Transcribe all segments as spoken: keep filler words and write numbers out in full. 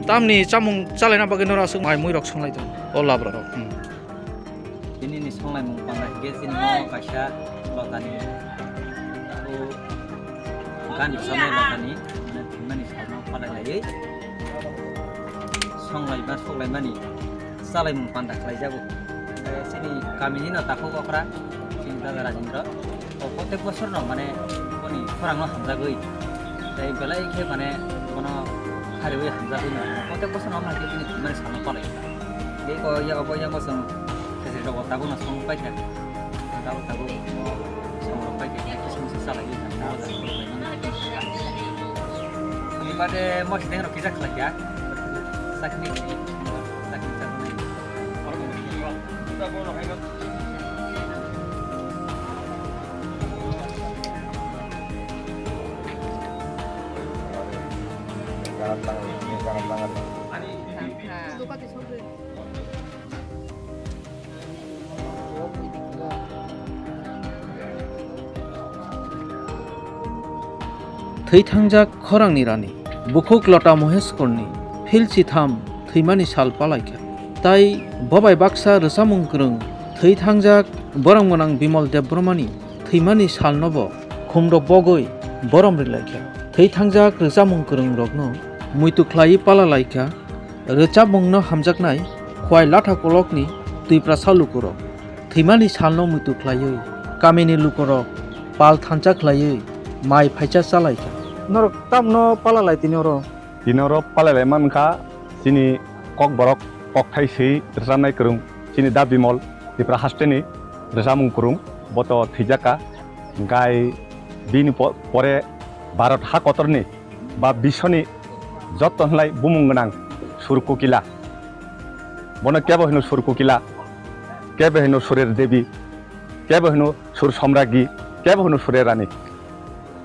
Tamni chamung chalaina bagwi norok aswk mai muirok songlai tongo o labra rok. Hmm. Tini ni songlaimung panda hingke chini mo kaisa lotani o gan samai lotani mane thwimani salno palai laiwi songlai ba soklaimani chalaimung panda khlai jago. Eh, chini kamini no takhuk okra chini dada Rajendra. O, protek bosor no mane boni khorang no hamjagwi. Tai belai khe mane bono hariwi hamjagwi no. Protek bosor no hamjagwi bini thwimani salno palai. Tei ko ya obo ya bosong khejri rogo tabuk no song paikha. Tabuk tabuk song rok paikha. Kisa misa chalai. Ni bade mo sideng rok kisa khlai ya. Sakni sakni sakni. Thwi thangjak khorangni rani, bukhuk Lota Moheskorni phil chitham thwimani sal palaikha. Tai bobai baksa rwchapmung kwrwng thwi thangjak borom gwnang Bimal Debbarmani thwimani salnobo khumrok bogwi borom rwlaikha. Thwi thangjak rwchapmung kwrwngrokno muitu khlaiwi palalaikha. Rwchapmungno hamjaknai Khwai Latha kolokni Twiprasa lukurok thwimani salno muitu khlaiwi kamini lukurok pal thansa khlaiwi mai phaisa chalaikha. Norok tamno palalai tini oro? Tini oro palalai mankha chini kokborok kokthai swi rwchapnai kwrwng chini Da Bimal Tripura hasteni rwchapmung kwrwng bo to thwijakha. Gai bini po-, pore Bharat ha kotorni ba biswni joto hinlai bumung gwnang Sur Kokila. Bono kebo hino Sur Kokila, kebo hino Surer Devi, kebo hino Sur Somragi, kebo hino Surer Rani.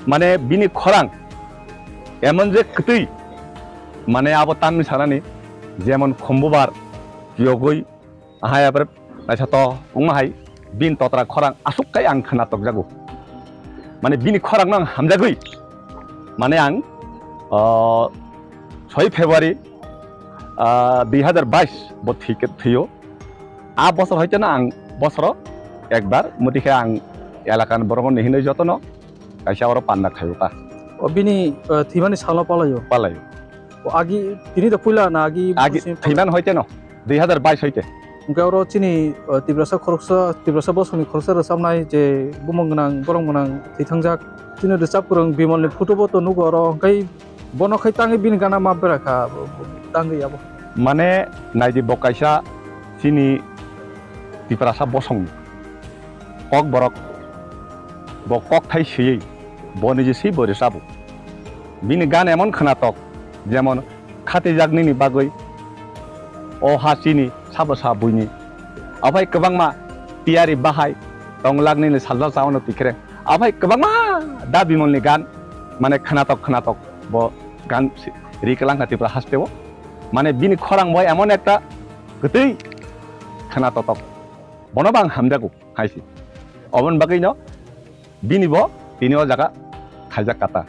Mane bini khorang emon je kwtwi, mane abo tamni sanani jemon khumbubar yogwi Ahai abar naisa to wngma hai bini totra khorang aswk kai ang khwna tokjago. Mane bini khorang no ang hamjagwi mane ang, ah, soi February, ah, dui hazar bais bo thwi-, thwio. A bosor hoite no ang bosoro ekbar muti khe ang elakani borok no hinwi jotono kaisa oro panda khaio ta. O bini, ah, thwimani salno palaio? Palaio. O agi tini da puila na agi Agi bosni thwiman hoite no, dui hazar bais hoite. Hwnkhe oro chini, uh, Tiprasa khoroksa, Tiprasa bosongni khoroksa rwchapnai je bumung gwnang, borom gwnang thwi thangjak. Chini rwchap kwrwng Bimalni photo bo to nugo oro, hwnkhe bono khai tangwi bini gana ma bera kha, tangwi abo. Mane naidi bo kaisa chini Tiprasa bosongni. Kokborok bo kokthai swiwi bo niji swi bo rwchabo. Bini gan emon khwnatok, jemon khatijak nini bagwi o ha chini sabo sa buini. Aphai kwbangma tiyari bahai tonglak nini saljak chaono tikreng. Aphai kwbangma Da Bimalni gan mane khwnatok khwnatok bo gan si-, ri kwlangkha Tripura hasteo. Mane bini khorang bo emon ekta kwtwi khwnatotok. Bono bo ang hamjago. Hai se. Oboni bagwino bini bo tini o jaga khaijak kata.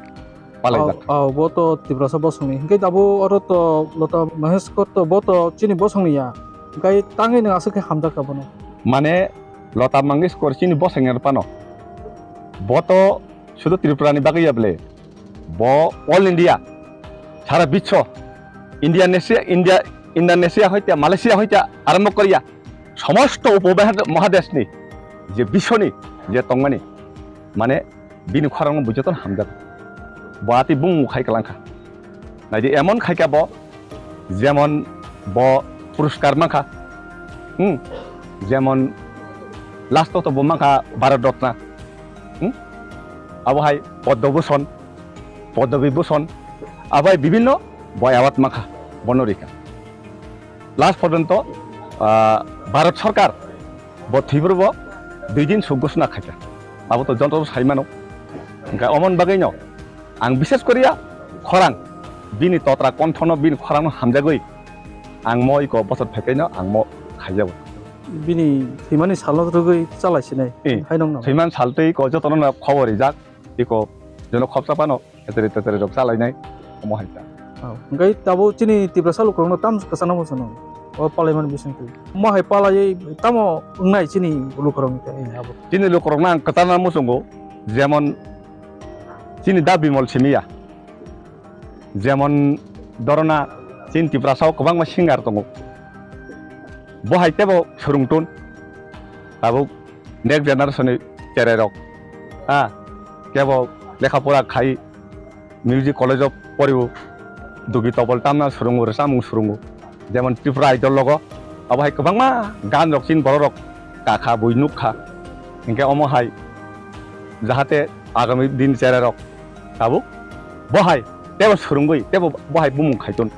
Palaijak. Oh, oh, bo to Tiprasa bosongni. Hingke abo oro to Lota Mangeshkar to bo to chini bosongni ya. Hingke tangwi nwng aswk khe hamjak ka bono. Mane Lota Mangeshkar chini bosongni phano. Bo to sudu Tripura ni bagwi ya bwle. Bo all India, sara biswo, Indonesia, India, Indonesia hoite, Malaysia hoite, arombo Korea, somosto upo mahade-, mahadeshni je biswoni je tongmani, mane bini khorangno bo jotono hamjak. Bo atwi bumung khai kwlangkha. Naidi emon khaikha bo, jemon bo puruskar mankha, hmm, jemon last o to bo mankha Bharat Ratna, hmm, abo hai Padma Bhushan, Padma Vibhushan, abai bibhinno bo award mankha, bono rikha. Last porjonto, ah, Bharat Sarkar bo thwibro bo dui din suk ghosona khaikha. Abo to joto sai mano. Hingkha omon bagwino ang bishes koriya khorang bini totra konthono bini khorangno hamjagwi ang mo iko bosor phaikaino ang mo khaijago. Bini thwimani salno rwgwi chalai sinai. Eh, hai nong nang. Thwiman saltwi iko jotono na khobor rijak, iko jono khopsa phano. Eteri teteri rok chalainai omo hai ta. Hwnkhe tabuk chini Tiprasa lukurokno tamo kwchangna muchungo o palaimani bisingtwi. Omo hai palaiwi tamo wngnai chini lukurokni khe, eh, abo. Chini lukurokno ang kwchangna muchungo, jemon chini Da Bimol simi ya, jemon dorona chini Tiprasa o kwbangma singer tongo, bo hai tebo swrwngtun tabuk next generation ni cherai rok, ha, kebo lekha pora khai music college o porio, dugi tobol tamna swrwngo, rwchapmung swrwngo, jemon Tripura Idol logo, abo hai kwbangma gan rok chini borok rok kakha bui nukha, hinkhe omo hai jahate agami din cherai rok tabuk bo hai tebo swrwngwi tebo bo hai bumung khaitun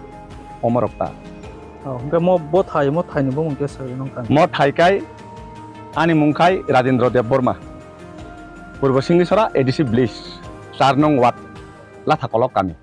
omo rok ta. Oh, hinkhe mo bo thai, mo thai ni bumung khe swrwngkha. Mo thai kai ani mung khai Rajendra Debbarma, Purbo Singlisora A D C village, char nong ward, Lathakolok kami.